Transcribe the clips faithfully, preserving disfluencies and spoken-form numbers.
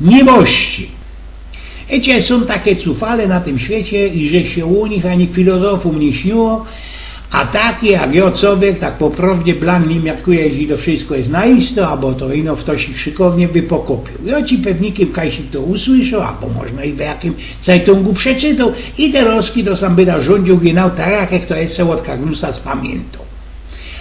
Nieboszczi. Wiycie, sōm take cufale na tym świecie i że sie ô nich ani filozofōm niy śniło, a taki jak jo, cowiek, tak po prowdzie blank niy miarkuje, jeźli to wszysko je na isto, abo to ino ftoś ich szykownie wypokopiył. I ô ci pewnikym kajsik to usłyszoł, abo możno i w jakim cajtungu przeczytoł, i terozki to sam byda rzōndziōł genau tak, jak to jeszcze ôd Karlusa spamiyntōm.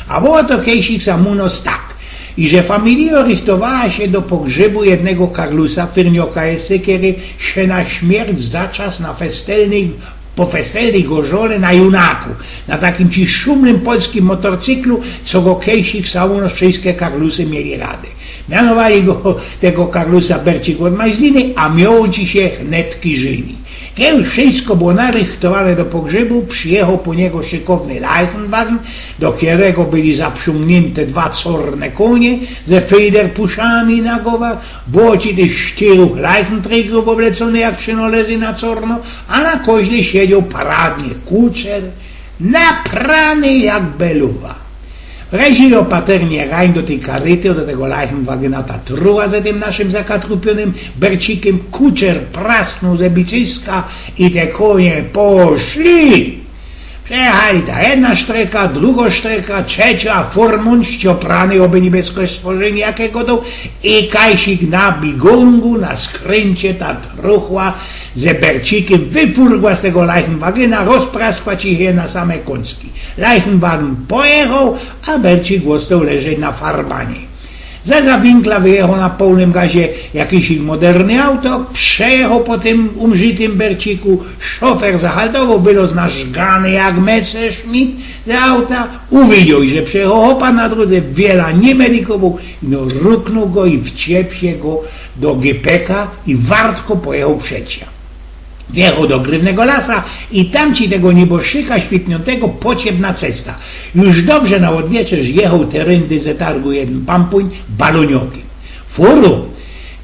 A było to kejsik sam u nos tak, i że familijo rychtowała sie do pogrzybu jednego Karlusa, fyrnioka jeszcze, kery sie na śmierć zaczas na festelnej, po festelnej gorzole na Junaku, na takim ci szumnym polskim motorcyklu, co go kejsik sam u nos wszyjske Karlusy mieli rady. Mianowali go, tego Karlusa, Bercik ôd Majzliny, a mioło ci sie hnetki żyni. Kej już wszysko było narychtowane do pogrzybu, przijechoł po niego szykowny Leichenwagen, do kerego byli zaprzōngniynte dwa corne konie ze fejderpuszami na gowach, było ci tyż sztyroch Leichenträgrōw ôblecōnych jak przinŏlezy na corno, a na koźle siedzioł paradnie kuczer, naprany jak beluwa. Wleźli opaternie rań do tyj karyty, do tego Leichenwagena, ta truła ze tym naszym zakatrupiōnym Bercikym, kuczer prasnōł ze bicyska i te konie poszli. Przejechali ta jedna sztreka, drugo sztreka, trzecio, a furmōn, ścioprany, ôby niy bez kość stworzenie, jakigo to, i kajsik na bigōngu, na skryncie ta truchła ze Bercikym wyfurgła z tego Leichenwagena, rozpraskła ci sie na same kōncki. Leichenwagen pojechoł, a Bercik ôstoł leżeć na farbanie. Zeza winkla wyjechoł na połnym gazie jakiś ich moderny auto, przejechoł po tym umrzitym Berciku, szofer zahaltowoł, wylŏz narzgany jak Messerschmitt z auta, uwidzioł, że przejechoł chopa na drōdze, wiela niy merikowoł, no, ruknōł go i wciepiōł go do gepeka i wartko pojechoł przed sia. Wjechoł do grywnego lasa i tam ci tego nieboszczyka świytniōntego pociep na cesta. Już dobrze na ôdwieczerz jechoł teryndy ze targu jedyn pampōń balōniokym. Furu,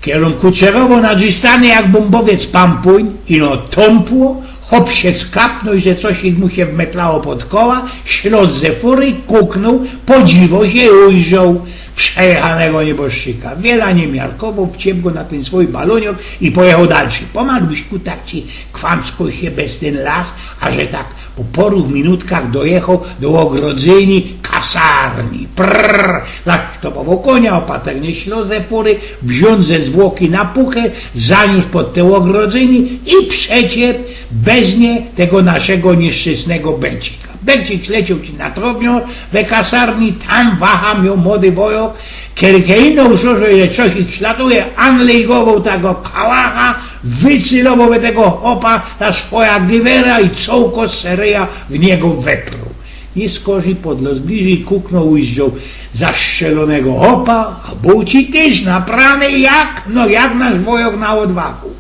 kerōm kuczerowoł nadrzistany jak bōmbowiec pampōń, ino tōmpło, chop sie skapnōł, że coś ich mu sie wmetlało pod koła, ślod ze fury, kuknōł, podziwoł sie i ujrzoł przejechanego nieboszczyka. Wiela niy miarkowoł, wciep go na tyn swōj balōniok i pojechoł dalszy. Pomaluśku tak ci kwancoł sie bez tyn las, a że tak po paru minutkach dojechoł do ôgrodzyni kasarni. Prrr, zasztopowoł konia, opaternie ślod ze fury, wziōn ze zwłoki na puchę, zaniōs pod te ôgrodzyni i przeciep bez nie tego naszego niyszczysnego Bercika. Bercik leciōł ci na trowniō we kasarni, tam waha mioł młody wojok, kery kej ino usłyszał, że coś ich śladuje, anlejgowoł tego kałacha, wycylowoł we tego chopa ta swoja giwera i cołko seryja w niego wepruł. Niy skorzij podlŏz bliżyj, kuknōł, ujrzoł zastrzelonego chopa, a bōł ci tyż naprany jak, no jak nasz wojok na ôdwagōw.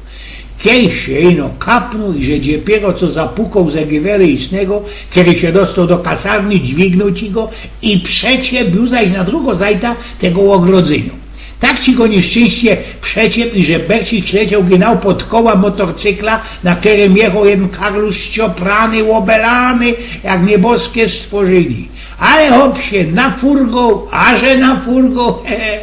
Kej sie ino kapnōł i że dopiyro co zapukoł ze giwery i snego, kery sie dostoł do kasarni, dźwignōł ci go i przeciep zaś na drugo zajta tego ôgrodzynio. Tak ci go niyszczynście przeciep, że Bercik lecoł genau pod koła motorcykla, na kerym jechoł jedyn Karlus, ścioprany, ôbelany, jak nieboske stworzyni. Ale chop sie nafurgoł, a że nafurgoł, he, he.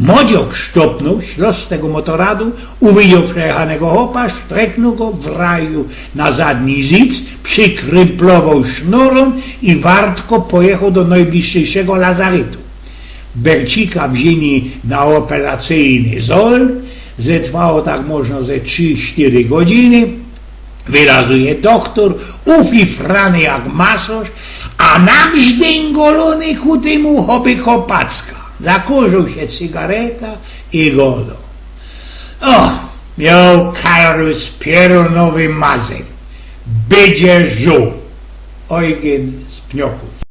Modziok sztopnōł, ślŏz z tego motoradu, uwidzioł przejechanego chopa, sztreknōł go, wraził na zadni zyc, przikrymplowoł sznurōm i wartko pojechoł do nojbliższego lazarytu. Bercika wziyni na ôperacyjny zol, zetrwało tak możno ze trzi, sztyry godziny. Wylazuje dochtōr, ufifrany jak masŏrz, a nabrzdyngolōny ku tymu choby kopacka. Zakōrziōł sie cygareta i gŏdŏ: „Ô, mioł Karlus pierōnowy mazyń. Bydzie żōł”. Ojgyn z Pniokōw.